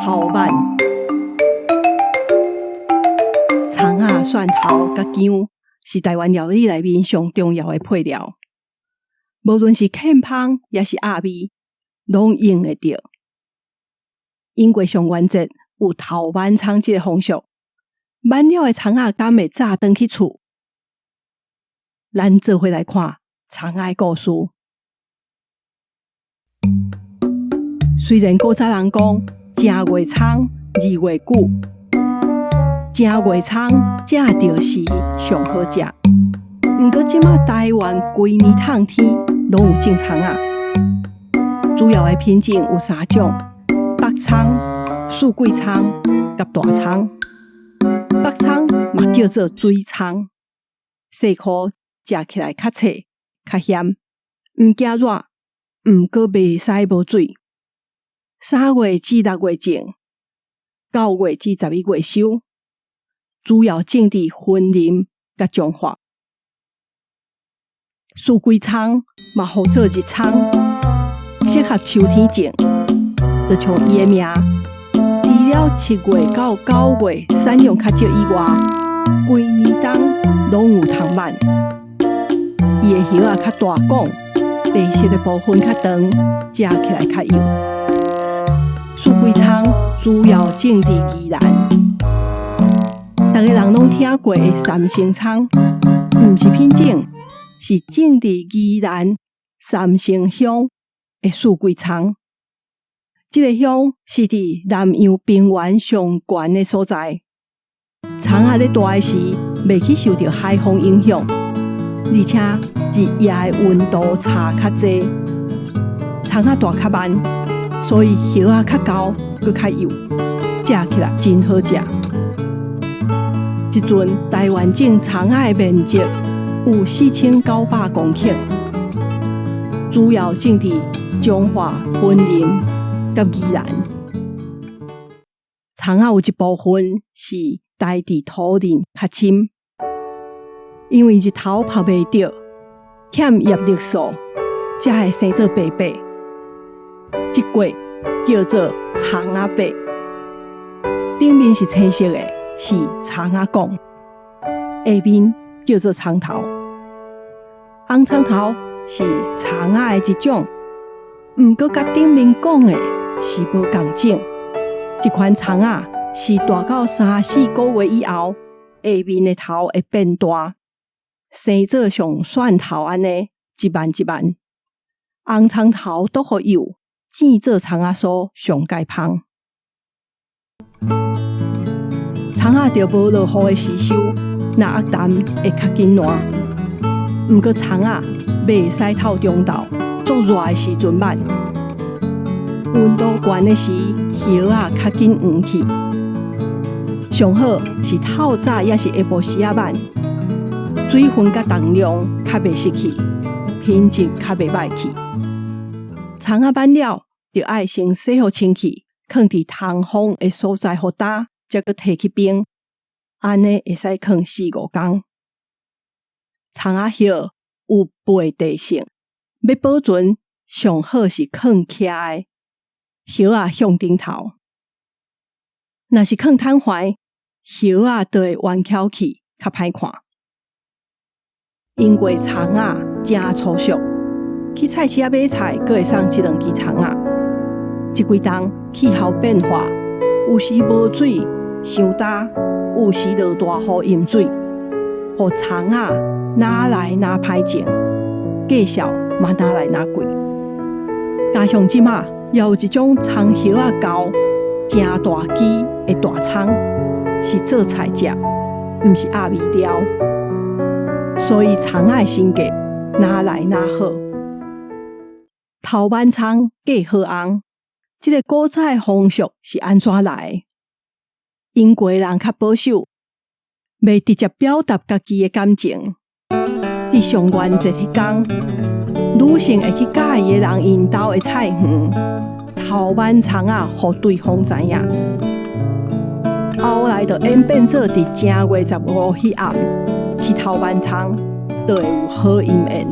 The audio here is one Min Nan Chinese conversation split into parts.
頭挽。蔥仔、蒜頭佮薑是台灣料理內面上重要的配料，無論是崁芳抑是鴨味，攏用會著。英國上元節有頭挽蔥這个風俗，挽了的蔥仔敢會炸轉去厝？咱做伙來看蔥仔的故事。雖然古早人講正月蔥，二月久，正月蔥正著是上好食。毋過這馬台灣規年冬天攏有種蔥仔，主要的品種有三種：北蔥、四季蔥佮大蔥。北蔥嘛叫做水蔥，細顆，食起來較脆、較鹹，毋驚熱，毋過袂使無水。3月至6月種，9月至11月收。主要種佇雲林佮彰化。四季蔥嘛號做日蔥，適合秋天種，就像伊的名，除了7月到9月產量較少以外，規年冬攏有通挽。伊的葉仔較大管，白色的部分較長，食起來較幼。四季蔥主要種佇宜蘭，逐个人攏聽過的三星蔥，毋是品種，是種佇宜蘭三星鄉的四季蔥。這个鄉是佇南洋平原上懸的所在。蔥仔咧大的時，袂去受著海風影響，而且日夜的溫度差較濟，蔥仔大較慢，所以葉仔較厚，閣較幼，食起來真好食。這陣台灣種蔥仔的面積有4900公頃，主要種佇彰化、雲林佮宜蘭。蔥仔有一部分是栽佇土壤較深，因為日頭曬袂著，欠葉綠素，才會生做白白。這粿叫做蔥仔白，頂面是青色的，是蔥仔管，下面叫做蔥頭。紅蔥頭是蔥仔的一種，毋過佮頂面講的是無仝種。這款蔥仔是大到三四個月以後，下面的頭會變大，生做像蒜頭按呢一屜一屜。紅蔥頭拄好幼，煎做蔥仔酥上蓋芳。蔥仔著無落雨的時收，若壓淡會較緊爛。毋過蔥仔袂使透中晝，足熱的時陣挽。溫度懸的時，葉仔較緊黃去。上好是透早抑是下晡時仔挽，水分佮重量較袂失去，品質較袂歹去。蔥仔挽了，著愛先洗予清氣，囥佇通風的所在予乾，才閣提去冰，按呢會使囥四五工。蔥仔葉有背地性，欲保存上好是囥徛的，葉仔向頂頭。若是囥坦懷，葉仔就會彎翹去，較歹看。英國蔥仔誠粗俗，去菜市仔買菜，閣會送一兩支蔥仔。這幾冬氣候變化，有時無水傷焦，有時落大雨淹水，予蔥仔愈來愈歹種，價數嘛愈來愈貴。加上這馬也有一種蔥葉仔厚、誠大支的大蔥，是做菜食，毋是鴨味料，所以蔥仔的身價愈來愈好。頭挽蔥嫁好翁，這个古早的風俗是按怎來的？英國人較保守，袂直接表達家己的感情。佇上元節彼工，女性會去佮意的人𪜶兜的菜園偷挽蔥仔，予對方知影。後來就演變做佇正月十五彼暗去偷挽蔥，就會有好姻緣。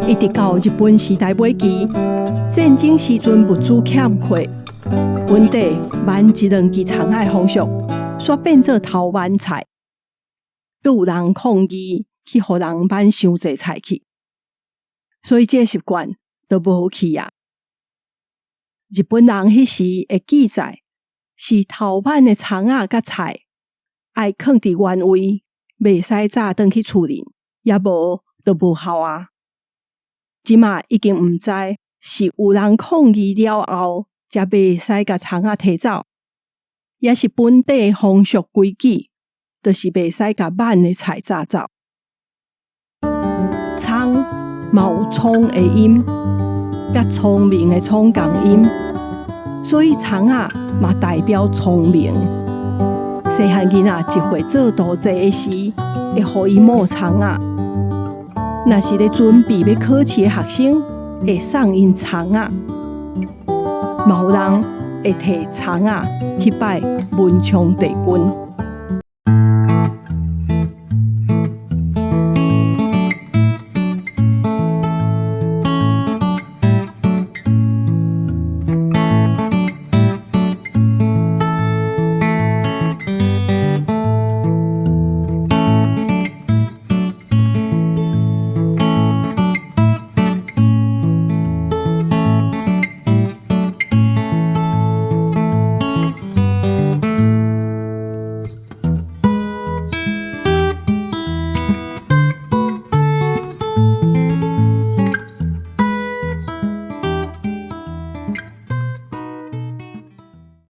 一直到日本時代尾期，戰爭時陣物資欠缺，本地挽一兩支蔥仔的風俗，煞變做偷挽菜，閣有人抗議去予人挽傷濟菜去，所以這个習慣就無去啊。日本人彼時的記載是偷挽的蔥仔佮菜，愛囥佇原位，袂使紮轉去厝裡，抑無就無效啊。這馬已經毋知是有人抗議了後，才袂使共蔥仔提走，抑是本地風俗規矩，就是袂使共挽的菜紮走。蔥嘛有聰的音，佮聰明的聰仝音，所以蔥仔嘛代表聰明。細漢囡仔一歲做大濟的時，會予伊抹蔥仔。若是咧準備欲考試的學生，會送𪜶蔥仔。嘛有人會提蔥仔去拜文昌帝君。